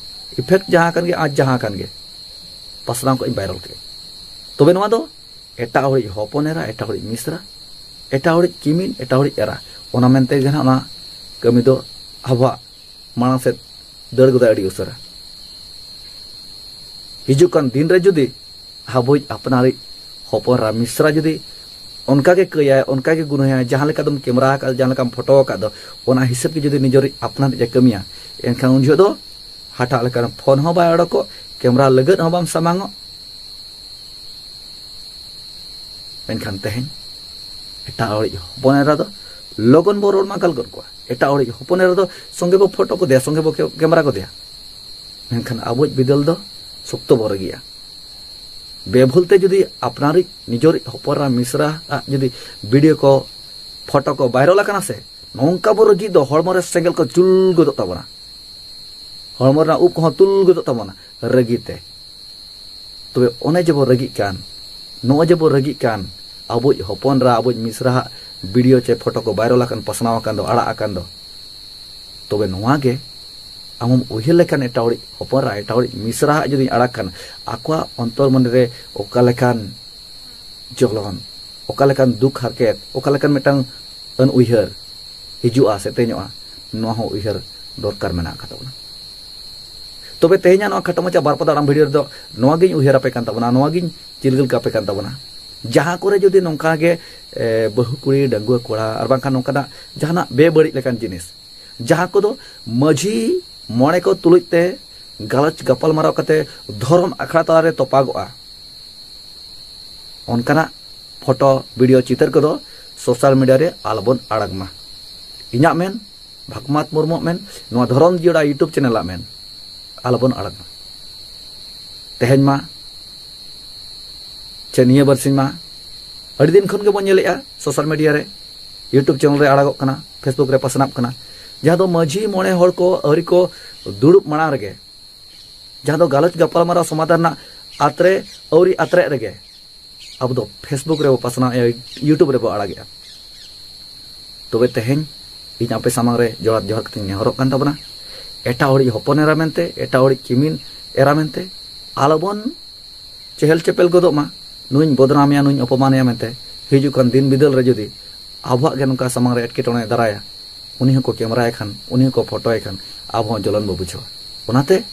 ᱤᱯᱷᱮᱠᱴ ᱡᱟᱦᱟᱸ ᱠᱟᱱ ᱜᱮ, ᱟᱸᱪ ᱡᱟᱦᱟᱸ ᱠᱟᱱ ᱜᱮ, ᱯᱟᱥᱱᱟᱣ ᱠᱟᱜ ᱟᱹᱧ, ᱵᱷᱟᱭᱨᱟᱞ ᱠᱮᱫ᱾ ᱛᱚᱵᱮ ᱱᱚᱣᱟ ᱫᱚ ᱮᱴᱟᱜ ᱦᱚᱲᱤᱡ ᱦᱚᱯᱚᱱ ᱮᱨᱟ, ᱮᱴᱟᱜ ᱦᱚᱲᱤᱡ ᱢᱤᱥᱨᱟ, ᱮᱴᱟᱜ ᱦᱚᱲᱤᱡ ᱠᱤᱢᱤᱱ, ᱮᱴᱟᱜ ᱦᱚᱲᱤᱡ ᱮᱨᱟ, ᱚᱱᱟ ᱢᱮᱱᱛᱮ ᱜᱮ ᱱᱟᱦᱟᱜ ᱚᱱᱟ ᱠᱟᱹᱢᱤ ᱫᱚ ᱟᱵᱚᱣᱟᱜ ᱢᱟᱲᱟᱝ ᱥᱮᱫ ᱫᱟᱹᱲ ᱜᱚᱫᱟ ᱟᱹᱰᱤ ᱩᱥᱟᱹᱨᱟ᱾ ᱦᱤᱡᱩᱜ ᱠᱟᱱ ᱫᱤᱱ ᱨᱮ ᱡᱩᱫᱤ ᱟᱵᱚᱭᱤᱡ ᱟᱯᱱᱟᱨᱤᱡ ᱦᱚᱯᱚᱱ ᱮᱨᱟ ᱢᱤᱥᱨᱟ ᱡᱩᱫᱤ ᱚᱱᱠᱟ ᱜᱮ ᱠᱟᱹᱭᱟᱭ, ᱚᱱᱠᱟ ᱜᱮ ᱜᱩᱱᱟᱹᱭᱟᱭ, ᱡᱟᱦᱟᱸ ᱞᱮᱠᱟ ᱫᱚᱢ ᱠᱮᱢᱨᱟ ᱟᱠᱟᱫ, ᱡᱟᱦᱟᱸ ᱞᱮᱠᱟᱢ ᱯᱷᱳᱴᱳ ᱟᱠᱟᱫ ᱫᱚ, ᱚᱱᱟ ᱦᱤᱥᱟᱹᱵ ᱜᱮ ᱡᱩᱫᱤ ᱱᱤᱡᱮᱨᱤᱡ ᱟᱯᱱᱟᱨᱤᱡ ᱮ ᱠᱟᱹᱢᱤᱭᱟ, ᱮᱱᱠᱷᱟᱱ ᱩᱱ ᱡᱚᱦᱚᱜ ᱫᱚ ᱦᱟᱴᱟᱜ ᱞᱮᱠᱟᱱ ᱯᱷᱳᱱ ᱦᱚᱸ ᱵᱟᱭ ᱚᱰᱚᱠᱚᱜ, ᱠᱮᱢᱨᱟ ᱞᱟᱹᱜᱤᱫ ᱦᱚᱸ ᱵᱟᱢ ᱥᱟᱢᱟᱝᱚᱜ᱾ ᱢᱮᱱᱠᱷᱟᱱ ᱛᱮᱦᱮᱧ ᱮᱴᱟᱜ ᱦᱚᱲᱤᱡ ᱦᱚᱯᱚᱱ ᱮᱨᱟ ᱫᱚ ᱞᱚᱜᱚᱱ ᱵᱚ ᱨᱚᱲ ᱢᱟᱜᱟᱞ ᱜᱚᱫ ᱠᱚᱣᱟ, ᱮᱴᱟᱜ ᱦᱚᱲᱤᱡ ᱦᱚᱯᱚᱱ ᱮᱨᱟ ᱫᱚ ᱥᱚᱸᱜᱮ ᱵᱚ ᱯᱷᱳᱴᱳ ᱠᱚᱫᱮᱭᱟ, ᱥᱚᱸᱜᱮ ᱵᱚ ᱠᱮ-, ᱠᱮᱢᱨᱟ ᱠᱚᱫᱮᱭᱟ᱾ ᱢᱮᱱᱠᱷᱟᱱ ᱟᱵᱚᱭᱤᱡ ᱵᱤᱫᱟᱹᱞ ᱫᱚ ᱥᱚᱠᱛᱚ ᱵᱚ ᱨᱟᱹᱜᱤᱜᱼᱟ᱾ ᱵᱮᱵᱷᱩᱞ ᱛᱮ ᱡᱩᱫᱤ ᱟᱯᱱᱟᱨᱤᱡ ᱱᱤᱡᱮᱨᱤᱡ ᱦᱚᱯᱚᱱ ᱮᱨᱟ ᱢᱤᱥᱨᱟ ᱟᱜ ᱡᱩᱫᱤ ᱵᱷᱤᱰᱤᱭᱳ ᱠᱚ, ᱯᱷᱳᱴᱳ ᱠᱚ ᱵᱷᱟᱭᱨᱟᱞ ᱟᱠᱟᱱᱟ ᱥᱮ, ᱱᱚᱝᱠᱟ ᱵᱚ ᱨᱟᱹᱜᱤ ᱫᱚ ᱦᱚᱲᱢᱚ ᱨᱮ ᱥᱮᱸᱜᱮᱞ ᱠᱚ ᱡᱩᱞ ᱜᱚᱫᱚᱜ ᱛᱟᱵᱚᱱᱟ, ᱦᱚᱲᱢᱚ ᱨᱮᱱᱟᱜ ᱩᱵ ᱠᱚᱦᱚᱸ ᱛᱩᱞ ᱜᱚᱫᱚᱜ ᱛᱟᱵᱚᱱᱟ ᱨᱟᱹᱜᱤ ᱛᱮ᱾ ᱛᱚᱵᱮ ᱚᱱᱮ ᱡᱮᱵᱚ ᱨᱟᱹᱜᱤᱜ ᱠᱟᱱ, ᱱᱚᱜᱼᱚᱭ ᱡᱮᱵᱚ ᱨᱟᱹᱜᱤᱜ ᱠᱟᱱ, ᱟᱵᱚᱭᱤᱡ ᱦᱚᱯᱚᱱ ᱮᱨᱟ, ᱟᱵᱚᱭᱤᱡ ᱢᱤᱥᱨᱟ ᱦᱟᱜ ᱵᱷᱤᱰᱤᱭᱳ ᱪᱮ ᱯᱷᱳᱴᱳ ᱠᱚ ᱵᱷᱟᱭᱨᱟᱞ ᱟᱠᱟᱱ, ᱯᱟᱥᱱᱟᱣ ᱟᱠᱟᱱ ᱫᱚ, ᱟᱲᱟᱜ ᱟᱠᱟᱱ ᱫᱚ, ᱛᱚᱵᱮ ᱱᱚᱣᱟ ᱜᱮ ᱟᱢᱮᱢ ᱩᱭᱦᱟᱹᱨ ᱞᱮᱠᱷᱟᱱ, ᱮᱴᱟᱜ ᱦᱚᱲᱤᱡ ᱦᱚᱯᱚᱱ ᱮᱨᱟ, ᱮᱴᱟᱜ ᱦᱚᱲᱤᱡ ᱢᱤᱥᱨᱟ ᱦᱟᱜ ᱡᱩᱫᱤᱧ ᱟᱲᱟᱜ ᱠᱷᱟᱱ, ᱟᱠᱚᱣᱟᱜ ᱚᱱᱛᱚᱨ ᱢᱚᱱᱮ ᱨᱮ ᱚᱠᱟ ᱞᱮᱠᱟᱱ ᱡᱚᱞᱚᱱ, ᱚᱠᱟ ᱞᱮᱠᱟᱱ ᱫᱩᱠ ᱦᱟᱨᱠᱮᱛ, ᱚᱠᱟ ᱞᱮᱠᱟᱱ ᱢᱤᱫᱴᱟᱝ ᱟᱹᱱ ᱩᱭᱦᱟᱹᱨ ᱦᱤᱡᱩᱜᱼᱟ, ᱥᱮᱛᱮᱧᱚᱜᱼᱟ, ᱱᱚᱣᱟ ᱦᱚᱸ ᱩᱭᱦᱟᱹᱨ ᱫᱚᱨᱠᱟᱨ ᱢᱮᱱᱟᱜ ᱟᱠᱟᱫ ᱛᱟᱵᱚᱱᱟ᱾ ᱛᱚᱵᱮ ᱛᱮᱦᱮᱧᱟᱜ ᱱᱚᱣᱟ ᱠᱷᱟᱴᱚ ᱢᱟᱪᱷᱟ ᱵᱟᱨ ᱯᱟᱫᱟ ᱟᱲᱟᱝ ᱵᱷᱤᱰᱤᱭᱳ ᱨᱮᱫᱚ ᱱᱚᱣᱟ ᱜᱤᱧ ᱩᱭᱦᱟᱹᱨ ᱟᱯᱮ ᱠᱟᱱ ᱛᱟᱵᱚᱱᱟ, ᱱᱚᱣᱟ ᱜᱤᱧ ᱪᱤᱨᱜᱟᱹᱞ ᱠᱟᱯᱮ ᱠᱟᱱ ᱛᱟᱵᱚᱱᱟ᱾ ᱡᱟᱦᱟᱸ ᱠᱚᱨᱮ ᱡᱩᱫᱤ ᱱᱚᱝᱠᱟ ᱜᱮ, ᱮ, ᱵᱟᱹᱦᱩ ᱠᱩᱲᱤ, ᱰᱟᱺᱜᱩᱣᱟᱹ ᱠᱚᱲᱟ, ᱟᱨ ᱵᱟᱝᱠᱷᱟᱱ ᱱᱚᱝᱠᱟᱱᱟᱜ ᱡᱟᱦᱟᱱᱟᱜ ᱵᱮᱵᱟᱹᱲᱤᱡ ᱞᱮᱠᱟᱱ ᱡᱤᱱᱤᱥ, ᱡᱟᱦᱟᱸ ᱠᱚᱫᱚ ᱢᱟᱹᱡᱷᱤ ᱢᱚᱬᱮ ᱠᱚ ᱛᱩᱞᱩᱡ ᱛᱮ ᱜᱟᱞᱚᱪ ᱜᱟᱯᱟᱞᱢᱟᱨᱟᱣ ᱠᱟᱛᱮ ᱫᱷᱚᱨᱚᱢ ᱟᱠᱷᱲᱟ ᱛᱟᱞᱟᱨᱮ ᱛᱚᱯᱟᱜᱚᱜᱼᱟ, ᱚᱱᱠᱟᱱᱟᱜ ᱯᱷᱳᱴᱳ, ᱵᱷᱤᱰᱤᱭᱳ, ᱪᱤᱛᱟᱹᱨ ᱠᱚᱫᱚ ᱥᱳᱥᱟᱞ ᱢᱤᱰᱤᱭᱟ ᱨᱮ ᱟᱞᱚᱵᱚᱱ ᱟᱲᱟᱜᱽ ᱢᱟ᱾ ᱤᱧᱟᱹᱜ ᱢᱮᱱ, ᱵᱷᱟᱜᱽᱢᱟᱛ ᱢᱩᱨᱢᱩᱣᱟᱜ ᱢᱮᱱ, ᱱᱚᱣᱟ ᱫᱷᱚᱨᱚᱢ ᱡᱤᱭᱟᱹᱲᱟ YouTube ᱪᱮᱱᱮᱞᱟᱜ ᱢᱮᱱ, ᱟᱞᱚᱵᱚᱱ ᱟᱲᱟᱜᱽ ᱢᱟ᱾ ᱛᱮᱦᱮᱧ ᱢᱟ ᱪᱮ ᱱᱤᱭᱟᱹ ᱵᱟᱨᱥᱤᱧ ᱢᱟ ᱟᱹᱰᱤ ᱫᱤᱱ ᱠᱷᱚᱱ ᱜᱮᱵᱚᱱ ᱧᱮᱞᱮᱜᱼᱟ ᱥᱳᱥᱟᱞ ᱢᱤᱰᱤᱭᱟ ᱨᱮ, YouTube ᱪᱮᱱᱮᱞ ᱨᱮ ᱟᱲᱟᱜᱚᱜ ᱠᱟᱱᱟ, Facebook ᱨᱮ ᱯᱟᱥᱱᱟᱜ ᱠᱟᱱᱟ, ᱡᱟᱦᱟᱸ ᱫᱚ ᱢᱟᱹᱡᱷᱤ ᱢᱚᱬᱮ ᱦᱚᱲ ᱠᱚ ᱟᱹᱣᱨᱤ ᱠᱚ ᱫᱩᱲᱩᱵ ᱢᱟᱲᱟᱝ ᱨᱮᱜᱮ, ᱡᱟᱦᱟᱸ ᱫᱚ ᱜᱟᱞᱚᱪ ᱜᱟᱯᱟᱞᱢᱟᱨᱟᱣ ᱥᱚᱢᱟᱫᱷᱟᱱ ᱨᱮᱱᱟᱜ ᱟᱛᱨᱮ ᱟᱹᱣᱨᱤ ᱟᱛᱨᱮᱜ ᱨᱮᱜᱮ ᱟᱵᱚ ᱫᱚ Facebook ᱨᱮᱵᱚ ᱯᱟᱥᱱᱟᱣᱮᱫᱼᱟ, YouTube ᱨᱮᱵᱚ ᱟᱲᱟᱜᱮᱜᱼᱟ᱾ ᱛᱚᱵᱮ ᱛᱮᱦᱮᱧ ᱤᱧ ᱟᱯᱮ ᱥᱟᱢᱟᱝ ᱨᱮ ᱡᱚᱦᱟᱨ ᱡᱚᱦᱟᱨ ᱠᱟᱛᱮᱧ ᱱᱮᱦᱚᱨᱚᱜ ᱠᱟᱱ ᱛᱟᱵᱚᱱᱟ, ᱮᱴᱟᱜ ᱦᱚᱲᱤᱡ ᱦᱚᱯᱚᱱ ᱮᱨᱟ ᱢᱮᱱᱛᱮ, ᱮᱴᱟᱜ ᱦᱚᱲᱤᱡ ᱠᱤᱢᱤᱱ ᱮᱨᱟ ᱢᱮᱱᱛᱮ ᱟᱞᱚᱵᱚᱱ ᱪᱮᱦᱮᱞ ᱪᱮᱯᱮᱞ ᱜᱚᱫᱚᱜ ᱢᱟ, ᱱᱩᱭᱧ ᱵᱚᱫᱱᱟᱢᱮᱭᱟ, ᱱᱩᱭᱧ ᱚᱯᱚᱢᱟᱱᱮᱭᱟ ᱢᱮᱱᱛᱮ᱾ ᱦᱤᱡᱩᱜ ᱠᱟᱱ ᱫᱤᱱ ᱵᱤᱫᱟᱹᱞ ᱨᱮ ᱡᱩᱫᱤ ᱟᱵᱚᱣᱟᱜ ᱜᱮ ᱱᱚᱝᱠᱟ ᱥᱟᱢᱟᱝ ᱨᱮ ᱮᱴᱠᱮᱴᱚᱬᱮ ᱫᱟᱨᱟᱭᱟ, ᱩᱱᱤ ᱦᱚᱸᱠᱚ ᱠᱮᱢᱨᱟᱭ ᱠᱷᱟᱱ, ᱩᱱᱤ ᱦᱚᱸᱠᱚ ᱯᱷᱳᱴᱳᱭ ᱠᱷᱟᱱ, ᱟᱵᱚ ᱦᱚᱸ ᱡᱚᱞᱚᱱ ᱵᱚ ᱵᱩᱡᱷᱟᱹᱣᱟ᱾ ᱚᱱᱟᱛᱮ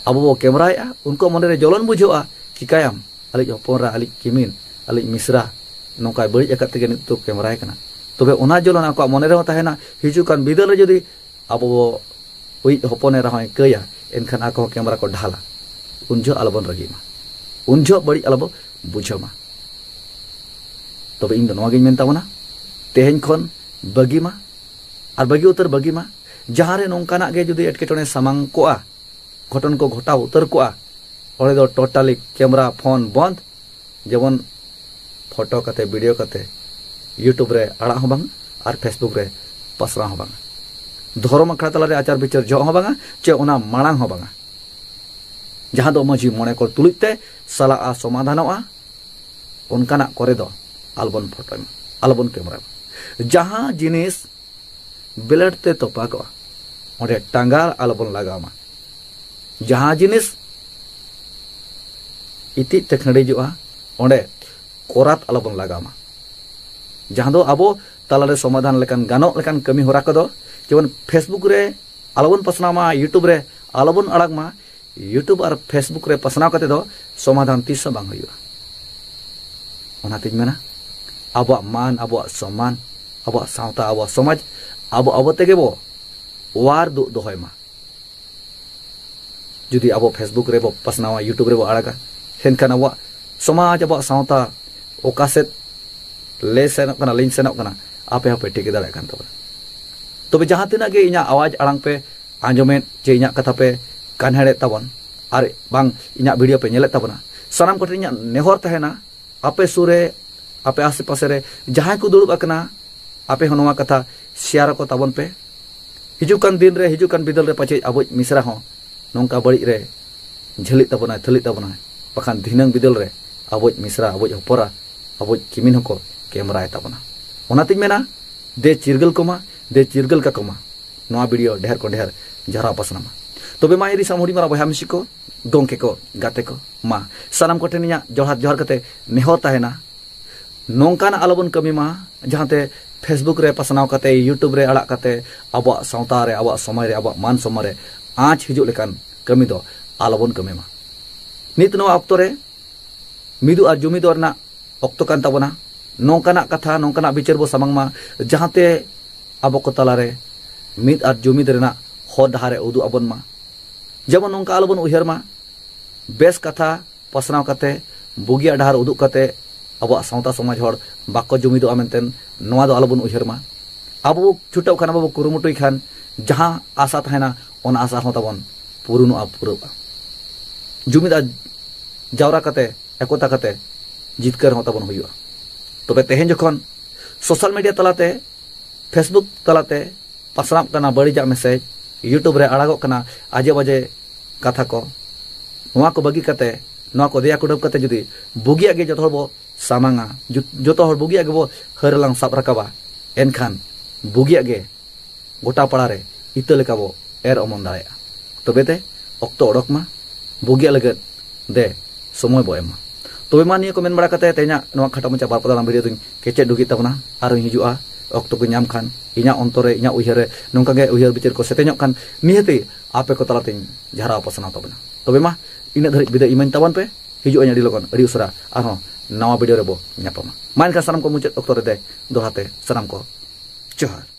ᱟᱵᱚ ᱵᱚ ᱠᱮᱢᱨᱟᱭᱮᱫᱼᱟ, ᱩᱱᱠᱩᱣᱟᱜ ᱢᱚᱱᱮᱨᱮ ᱡᱚᱞᱚᱱ ᱵᱩᱡᱷᱟᱹᱜᱼᱟ, ᱪᱤᱠᱟᱹᱭᱟᱢ, ᱟᱞᱮᱭᱤᱡ ᱦᱚᱯᱚᱱ ᱮᱨᱟ, ᱟᱞᱮᱭᱤᱡ ᱠᱤᱢᱤᱱ, ᱟᱞᱮᱭᱤᱡ ᱢᱤᱥᱨᱟ ᱱᱚᱝᱠᱟᱭ ᱵᱟᱹᱲᱤᱡ ᱟᱠᱟᱫ ᱛᱮᱜᱮ ᱱᱤᱛᱚᱜ ᱠᱮᱢᱨᱟᱭ ᱠᱟᱱᱟ᱾ ᱛᱚᱵᱮ ᱚᱱᱟ ᱡᱚᱞᱚᱱ ᱟᱠᱚᱣᱟᱜ ᱢᱚᱱᱮ ᱨᱮᱦᱚᱸ ᱛᱟᱦᱮᱱᱟ, ᱦᱤᱡᱩᱜ ᱠᱟᱱ ᱵᱤᱫᱟᱹᱞ ᱨᱮ ᱡᱩᱫᱤ ᱟᱵᱚ ᱵᱚ ᱩᱭᱤᱡ ᱦᱚᱯᱚᱱ ᱮᱨᱟ ᱦᱚᱸᱭ ᱠᱟᱹᱭᱟ, ᱮᱱᱠᱷᱟᱱ ᱟᱠᱚ ᱦᱚᱸ ᱠᱮᱢᱨᱟ ᱠᱚ ᱰᱷᱟᱞᱟ, ᱩᱱ ᱡᱚᱦᱚᱜ ᱟᱞᱚᱵᱚᱱ ᱨᱟᱹᱜᱤ ᱢᱟ, ᱩᱱ ᱡᱚᱦᱚᱜ ᱵᱟᱹᱲᱤᱡ ᱟᱞᱚᱵᱚ ᱵᱩᱡᱷᱟᱹᱣ ᱢᱟ᱾ ᱛᱚᱵᱮ ᱤᱧ ᱫᱚ ᱱᱚᱣᱟ ᱜᱤᱧ ᱢᱮᱱ ᱛᱟᱵᱚᱱᱟ, ᱛᱮᱦᱮᱧ ᱠᱷᱚᱱ ᱵᱟᱹᱜᱤ ᱢᱟ, ᱟᱨ ᱵᱟᱹᱜᱤ ᱩᱛᱟᱹᱨ ᱵᱟᱹᱜᱤ ᱢᱟ᱾ ᱡᱟᱦᱟᱸ ᱨᱮ ᱱᱚᱝᱠᱟᱱᱟᱜ ᱜᱮ ᱡᱩᱫᱤ ᱮᱴᱠᱮᱴᱚᱬᱮ ᱥᱟᱢᱟᱝ ᱠᱚᱜᱼᱟ, ᱜᱷᱚᱴᱚᱱ ᱠᱚ ᱜᱷᱚᱴᱟᱣ ᱩᱛᱟᱹᱨ ᱠᱚᱜᱼᱟ, ᱚᱸᱰᱮ ᱫᱚ ᱴᱳᱴᱟᱞᱤ ᱠᱮᱢᱨᱟ ᱯᱷᱳᱱ ᱵᱚᱱᱫ, ᱡᱮᱢᱚᱱ ᱯᱷᱳᱴᱳ ᱠᱟᱛᱮ, ᱵᱷᱤᱰᱤᱭᱳ ᱠᱟᱛᱮ YouTube ᱨᱮ ᱟᱲᱟᱜ ᱦᱚᱸ ᱵᱟᱝ ᱟᱨ Facebook ᱨᱮ ᱯᱟᱥᱱᱟᱣ ᱦᱚᱸ ᱵᱟᱝ, ᱫᱷᱚᱨᱚᱢ ᱟᱠᱷᱲᱟ ᱛᱟᱞᱟᱨᱮ ᱟᱪᱟᱨ ᱵᱤᱪᱟᱹᱨ ᱡᱚᱦᱚᱜ ᱦᱚᱸ ᱵᱟᱝᱟ, ᱪᱮ ᱚᱱᱟ ᱢᱟᱲᱟᱝ ᱦᱚᱸ ᱵᱟᱝᱟ᱾ ᱡᱟᱦᱟᱸ ᱫᱚ ᱢᱟᱹᱡᱷᱤ ᱢᱚᱬᱮ ᱠᱚ ᱛᱩᱞᱩᱡ ᱛᱮ ᱥᱟᱞᱟᱜᱼᱟ, ᱥᱚᱢᱟᱫᱷᱟᱱᱚᱜᱼᱟ, ᱚᱱᱠᱟᱱᱟᱜ ᱠᱚᱨᱮ ᱫᱚ ᱟᱞᱚᱵᱚᱱ ᱯᱷᱳᱴᱳᱭ ᱢᱟ, ᱟᱞᱚᱵᱚᱱ ᱠᱮᱢᱨᱟᱭ ᱢᱟ᱾ ᱡᱟᱦᱟᱸ ᱡᱤᱱᱤᱥ ᱵᱞᱮᱰ ᱛᱮ ᱛᱚᱯᱟᱜᱚᱜᱼᱟ, ᱚᱸᱰᱮ ᱴᱟᱸᱜᱟᱨ ᱟᱞᱚᱵᱚᱱ ᱞᱟᱜᱟᱣ ᱢᱟ᱾ ᱡᱟᱦᱟᱸ ᱡᱤᱱᱤᱥ ᱤᱛᱤᱡ ᱛᱮ ᱠᱷᱟᱹᱲᱤᱡᱚᱜᱼᱟ, ᱚᱸᱰᱮ ᱠᱚᱨᱟᱛ ᱟᱞᱚᱵᱚᱱ ᱞᱟᱜᱟᱣ ᱢᱟ᱾ ᱡᱟᱦᱟᱸ ᱫᱚ ᱟᱵᱚ ᱛᱟᱞᱟᱨᱮ ᱥᱚᱢᱟᱫᱷᱟᱱ ᱞᱮᱠᱟᱱ, ᱜᱟᱱᱚᱜ ᱞᱮᱠᱟᱱ ᱠᱟᱹᱢᱤ ᱦᱚᱨᱟ ᱠᱚᱫᱚ ᱡᱮᱢᱚᱱ Facebook ᱨᱮ ᱟᱞᱚᱵᱚᱱ ᱯᱟᱥᱱᱟᱣ ᱢᱟ, YouTube ᱨᱮ ᱟᱞᱚᱵᱚᱱ ᱟᱲᱟᱜ ᱢᱟ᱾ YouTube ᱟᱨ Facebook ᱨᱮ ᱯᱟᱥᱱᱟᱣ ᱠᱟᱛᱮ ᱫᱚ ᱥᱚᱢᱟᱫᱷᱟᱱ ᱛᱤᱥ ᱦᱚᱸ ᱵᱟᱝ ᱦᱩᱭᱩᱜᱼᱟ᱾ ᱚᱱᱟᱛᱤᱧ ᱢᱮᱱᱟ, ᱟᱵᱚᱣᱟᱜ ᱢᱟᱱ, ᱟᱵᱚᱣᱟᱜ ᱥᱚᱢᱢᱟᱱ, ᱟᱵᱚᱣᱟᱜ ᱥᱟᱶᱛᱟ, ᱟᱵᱚᱣᱟᱜ ᱥᱚᱢᱟᱡᱽ ᱟᱵᱚ ᱟᱵᱚ ᱛᱮᱜᱮ ᱵᱚ ᱚᱣᱟᱨ ᱫᱩᱜ ᱫᱚᱦᱚᱭ ᱢᱟ᱾ ᱡᱩᱫᱤ ᱟᱵᱚ Facebook ᱨᱮᱵᱚ ᱯᱟᱥᱱᱟᱣᱟ, YouTube ᱨᱮᱵᱚ ᱟᱲᱟᱜᱟ, ᱮᱱᱠᱷᱟᱱ ᱟᱵᱚᱣᱟᱜ ᱥᱚᱢᱟᱡᱽ, ᱟᱵᱚᱣᱟᱜ ᱥᱟᱶᱛᱟ ᱚᱠᱟ ᱥᱮᱫ ᱞᱮ ᱥᱮᱱᱚᱜ ᱠᱟᱱᱟ, ᱞᱤᱧ ᱥᱮᱱᱚᱜ ᱠᱟᱱᱟ, ᱟᱯᱮ ᱦᱚᱸᱯᱮ ᱴᱷᱤᱠᱟᱹ ᱫᱟᱲᱮᱭᱟᱜ ᱠᱟᱱ ᱛᱟᱵᱚᱱᱟ᱾ ᱛᱚᱵᱮ ᱡᱟᱦᱟᱸ ᱛᱤᱱᱟᱹᱜ ᱜᱮ ᱤᱧᱟᱹᱜ ᱟᱣᱟᱡᱽ ᱟᱲᱟᱝ ᱯᱮ ᱟᱸᱡᱚᱢᱮᱫ ᱪᱮ ᱤᱧᱟᱹᱜ ᱠᱟᱛᱷᱟ ᱯᱮ ᱠᱟᱱᱦᱮᱲᱮᱫ ᱛᱟᱵᱚᱱ ᱟᱨ ᱵᱟᱝ ᱤᱧᱟᱹᱜ ᱵᱷᱤᱰᱤᱭᱳ ᱯᱮ ᱧᱮᱞᱮᱫ ᱛᱟᱵᱚᱱᱟ, ᱥᱟᱱᱟᱢ ᱠᱚᱴᱷᱮᱱ ᱤᱧᱟᱹᱜ ᱱᱮᱦᱚᱨ ᱛᱟᱦᱮᱱᱟ, ᱟᱯᱮ ᱥᱩᱨ ᱨᱮ, ᱟᱯᱮ ᱟᱥᱮ ᱯᱟᱥᱮ ᱨᱮ ᱡᱟᱦᱟᱸᱭ ᱠᱚ ᱫᱩᱲᱩᱵ ᱟᱠᱟᱱᱟ, ᱟᱯᱮ ᱦᱚᱸ ᱱᱚᱣᱟ ᱠᱟᱛᱷᱟ ᱥᱮᱭᱟᱨ ᱟᱠᱚ ᱛᱟᱵᱚᱱ ᱯᱮ᱾ ᱦᱤᱡᱩᱜ ᱠᱟᱱ ᱫᱤᱱ ᱨᱮ, ᱦᱤᱡᱩᱜ ᱠᱟᱱ ᱵᱤᱫᱟᱹᱞ ᱨᱮ ᱯᱟᱪᱮᱫ ᱟᱵᱚᱭᱤᱡ ᱢᱤᱥᱨᱟ ᱦᱚᱸ ᱱᱚᱝᱠᱟ ᱵᱟᱹᱲᱤᱡ ᱨᱮ ᱡᱷᱟᱹᱞᱤᱜ ᱛᱟᱵᱚᱱᱟᱭ, ᱛᱷᱟᱹᱞᱤᱜ ᱛᱟᱵᱚᱱᱟᱭ, ᱵᱟᱠᱷᱟᱱ ᱫᱷᱤᱱᱟᱹᱝ ᱵᱤᱫᱟᱹᱞ ᱨᱮ ᱟᱵᱚᱭᱤᱡ ᱢᱤᱥᱨᱟ, ᱟᱵᱚᱭᱤᱡ ᱦᱚᱯᱚᱨᱟ, ᱟᱵᱚᱭᱤᱡ ᱠᱤᱢᱤᱱ ᱦᱚᱸᱠᱚ ᱠᱮᱢᱨᱟᱭ ᱛᱟᱵᱚᱱᱟ᱾ ᱚᱱᱟᱛᱤᱧ ᱢᱮᱱᱟ, ᱫᱮ ᱪᱤᱨᱜᱟᱹᱞ ᱠᱚᱢᱟ, ᱫᱮ ᱪᱤᱨᱜᱟᱹᱞ ᱠᱟᱠᱚ ᱢᱟ, ᱱᱚᱣᱟ ᱵᱷᱤᱰᱤᱭᱳ ᱰᱷᱮᱨ ᱠᱚ ᱰᱷᱮᱨ ᱡᱷᱟᱨᱟᱣ ᱯᱟᱥᱱᱟᱣ ᱢᱟ᱾ ᱛᱚᱵᱮ ᱢᱟ ᱤᱧ ᱨᱤᱱ ᱥᱟᱢᱦᱩᱲᱤ ᱢᱟᱨᱟ ᱵᱚᱭᱦᱟ ᱢᱤᱥᱤ ᱠᱚ, ᱜᱚᱢᱠᱮ ᱠᱚ, ᱜᱟᱛᱮ ᱠᱚ, ᱢᱟ ᱥᱟᱱᱟᱢ ᱠᱚᱴᱷᱮᱱ ᱤᱧᱟᱹᱜ ᱡᱚᱦᱟᱨ ᱡᱚᱦᱟᱨ ᱠᱟᱛᱮ ᱱᱮᱦᱚᱨ ᱛᱟᱦᱮᱱᱟ, ᱱᱚᱝᱠᱟᱱᱟᱜ ᱟᱞᱚᱵᱚᱱ ᱠᱟᱹᱢᱤ ᱢᱟ, ᱡᱟᱦᱟᱸᱛᱮ Facebook ᱨᱮ ᱯᱟᱥᱱᱟᱣ ᱠᱟᱛᱮ, YouTube ᱨᱮ ᱟᱲᱟᱜ ᱠᱟᱛᱮ ᱟᱵᱚᱣᱟᱜ ᱥᱟᱶᱛᱟ ᱨᱮ, ᱟᱵᱚᱣᱟᱜ ᱥᱚᱢᱟᱡᱽ ᱨᱮ, ᱟᱵᱚᱣᱟᱜ ᱢᱟᱱ ᱥᱚᱢᱢᱟᱱ ᱨᱮ ᱟᱸᱪ ᱦᱤᱡᱩᱜ ᱞᱮᱠᱟᱱ ᱠᱟᱹᱢᱤ ᱫᱚ ᱟᱞᱚᱵᱚᱱ ᱠᱟᱹᱢᱤ ᱢᱟ᱾ ᱱᱤᱛ ᱱᱚᱣᱟ ᱚᱠᱛᱚ ᱨᱮ ᱢᱤᱫᱚᱜ ᱟᱨ ᱡᱩᱢᱤᱫᱚᱜ ᱨᱮᱱᱟᱜ ᱚᱠᱛᱚ ᱠᱟᱱ ᱛᱟᱵᱚᱱᱟ᱾ ᱱᱚᱝᱠᱟᱱᱟᱜ ᱠᱟᱛᱷᱟ, ᱱᱚᱝᱠᱟᱱᱟᱜ ᱵᱤᱪᱟᱹᱨ ᱵᱚ ᱥᱟᱢᱟᱝ ᱢᱟ, ᱡᱟᱦᱟᱸᱛᱮ ᱟᱵᱚ ᱠᱚ ᱛᱟᱞᱟᱨᱮ ᱢᱤᱫ ᱟᱨ ᱡᱩᱢᱤᱫ ᱨᱮᱱᱟᱜ ᱦᱚᱨ ᱰᱟᱦᱟᱨ ᱮ ᱩᱫᱩᱜ ᱟᱵᱚᱱ ᱢᱟ᱾ ᱡᱮᱢᱚᱱ ᱱᱚᱝᱠᱟ ᱟᱞᱚᱵᱚᱱ ᱩᱭᱦᱟᱹᱨ ᱢᱟ, ᱵᱮᱥ ᱠᱟᱛᱷᱟ ᱯᱟᱥᱱᱟᱣ ᱠᱟᱛᱮ, ᱵᱩᱜᱤᱭᱟᱜ ᱰᱟᱦᱟᱨ ᱩᱫᱩᱜ ᱠᱟᱛᱮ ᱟᱵᱚᱣᱟᱜ ᱥᱟᱶᱛᱟ ᱥᱚᱢᱟᱡᱽ ᱦᱚᱲ ᱵᱟᱠᱚ ᱡᱩᱢᱤᱫᱚᱜᱼᱟ ᱢᱮᱱᱛᱮ ᱱᱚᱣᱟ ᱫᱚ ᱟᱞᱚᱵᱚᱱ ᱩᱭᱦᱟᱹᱨ ᱢᱟ᱾ ᱟᱵᱚ ᱵᱚ ᱪᱷᱩᱴᱟᱹᱣ ᱠᱷᱟᱱ, ᱟᱵᱚ ᱵᱚ ᱠᱩᱨᱩᱢᱩᱴᱩᱭ ᱠᱷᱟᱱ, ᱡᱟᱦᱟᱸ ᱟᱥᱟ ᱛᱟᱦᱮᱱᱟ, ᱚᱱᱟ ᱟᱥᱟ ᱦᱚᱸ ᱛᱟᱵᱚᱱ ᱯᱩᱨᱩᱱᱚᱜᱼᱟ, ᱯᱩᱨᱟᱹᱜᱼᱟ᱾ ᱡᱩᱢᱤᱫ ᱟᱨ ᱡᱟᱣᱨᱟ ᱠᱟᱛᱮ, ᱮᱠᱚᱛᱟ ᱠᱟᱛᱮ ᱡᱤᱛᱠᱟᱹᱨ ᱦᱚᱸ ᱛᱟᱵᱚᱱ ᱦᱩᱭᱩᱜᱼᱟ᱾ ᱛᱚᱵᱮ ᱛᱮᱦᱮᱧ ᱡᱚᱠᱷᱚᱱ ᱥᱳᱥᱟᱞ ᱢᱤᱰᱤᱭᱟ ᱛᱟᱞᱟᱛᱮ, Facebook ᱛᱟᱞᱟᱛᱮ ᱯᱟᱥᱱᱟᱜ ᱠᱟᱱᱟ ᱵᱟᱹᱲᱤᱡᱟᱜ ᱢᱮᱥᱮᱡᱽ, YouTube ᱨᱮ ᱟᱲᱟᱜᱚᱜ ᱠᱟᱱᱟ ᱟᱡᱮ ᱵᱟᱡᱮ ᱠᱟᱛᱷᱟ ᱠᱚ, ᱱᱚᱣᱟ ᱠᱚ ᱵᱟᱹᱜᱤ ᱠᱟᱛᱮ, ᱱᱚᱣᱟ ᱠᱚ ᱫᱮᱭᱟ ᱠᱩᱰᱟᱹᱢ ᱠᱟᱛᱮ ᱡᱩᱫᱤ ᱵᱩᱜᱤᱭᱟᱜ ᱜᱮ ᱡᱚᱛᱚ ᱦᱚᱲ ᱵᱚ ᱥᱟᱢᱟᱝᱟ, ᱡᱩ-, ᱡᱚᱛᱚ ᱦᱚᱲ ᱵᱩᱜᱤᱭᱟᱜ ᱜᱮᱵᱚ ᱦᱟᱹᱨ ᱞᱟᱝ ᱥᱟᱵ ᱨᱟᱠᱟᱵᱟ, ᱮᱱᱠᱷᱟᱱ ᱵᱩᱜᱤᱭᱟᱜ ᱜᱮ ᱜᱚᱴᱟ ᱯᱟᱲᱟ ᱨᱮ ᱤᱛᱟᱹ ᱞᱮᱠᱟ ᱵᱚ ᱮᱨ ᱚᱢᱚᱱ ᱫᱟᱲᱮᱭᱟᱜᱼᱟ᱾ ᱛᱚᱵᱮ ᱛᱮ ᱚᱠᱛᱚ ᱚᱰᱚᱠ ᱢᱟ, ᱵᱩᱜᱤᱭᱟᱜ ᱞᱟᱹᱜᱤᱫ ᱫᱮ ᱥᱚᱢᱚᱭ ᱵᱚ ᱮᱢ ᱢᱟ᱾ ᱛᱚᱵᱮ ᱢᱟ, ᱱᱤᱭᱟᱹ ᱠᱚ ᱢᱮᱱ ᱵᱟᱲᱟ ᱠᱟᱛᱮ ᱛᱮᱦᱮᱧᱟᱜ ᱱᱚᱣᱟ ᱠᱷᱟᱴᱚ ᱢᱟᱪᱷᱟ ᱵᱟᱨ ᱯᱟᱛᱟ ᱨᱮᱱᱟᱜ ᱵᱷᱤᱰᱤᱭᱳ ᱫᱚᱧ ᱠᱮᱪᱮᱫ ᱰᱩᱜᱤᱜ ᱛᱟᱵᱚᱱᱟ᱾ ᱟᱨᱦᱚᱸᱧ ᱦᱤᱡᱩᱜᱼᱟ, ᱚᱠᱛᱚ ᱠᱚ ᱧᱟᱢ ᱠᱷᱟᱱ, ᱤᱧᱟᱹᱜ ᱚᱱᱛᱚᱨ ᱨᱮ, ᱤᱧᱟᱹᱜ ᱩᱭᱦᱟᱹᱨ ᱨᱮ ᱱᱚᱝᱠᱟ ᱜᱮ ᱩᱭᱦᱟᱹᱨ ᱵᱤᱪᱟᱹᱨ ᱠᱚ ᱥᱮᱛᱮᱧᱚᱜ ᱠᱷᱟᱱ, ᱱᱤᱦᱟᱹᱛᱤ ᱟᱯᱮ ᱠᱚ ᱛᱟᱞᱟᱛᱮᱧ ᱡᱷᱟᱨᱟᱣ ᱯᱟᱥᱱᱟᱣ ᱛᱟᱵᱚᱱᱟ᱾ ᱛᱚᱵᱮ ᱢᱟ, ᱤᱱᱟᱹᱜ ᱫᱷᱟᱹᱨᱤᱡ ᱵᱤᱫᱟᱹᱭ ᱤᱢᱟᱹᱧ ᱛᱟᱵᱚᱱ ᱯᱮ᱾ ᱦᱤᱡᱩᱜ ᱟᱹᱧ ᱟᱹᱰᱤ ᱞᱚᱜᱚᱱ, ᱟᱹᱰᱤ ᱩᱥᱟᱹᱨᱟ ᱟᱨᱦᱚᱸ ᱱᱟᱣᱟ ᱵᱷᱤᱰᱤᱭᱳ ᱨᱮᱵᱚ ᱧᱟᱯᱟᱢᱟ᱾ ᱢᱟ ᱮᱱᱠᱷᱟᱱ ᱥᱟᱱᱟᱢ ᱠᱚ ᱢᱩᱪᱟᱹᱫ ᱚᱠᱛᱚ ᱨᱮ ᱫᱚᱦᱲᱟ ᱛᱮ ᱥᱟᱱᱟᱢ ᱠᱚ ᱡᱚᱦᱟᱨ᱾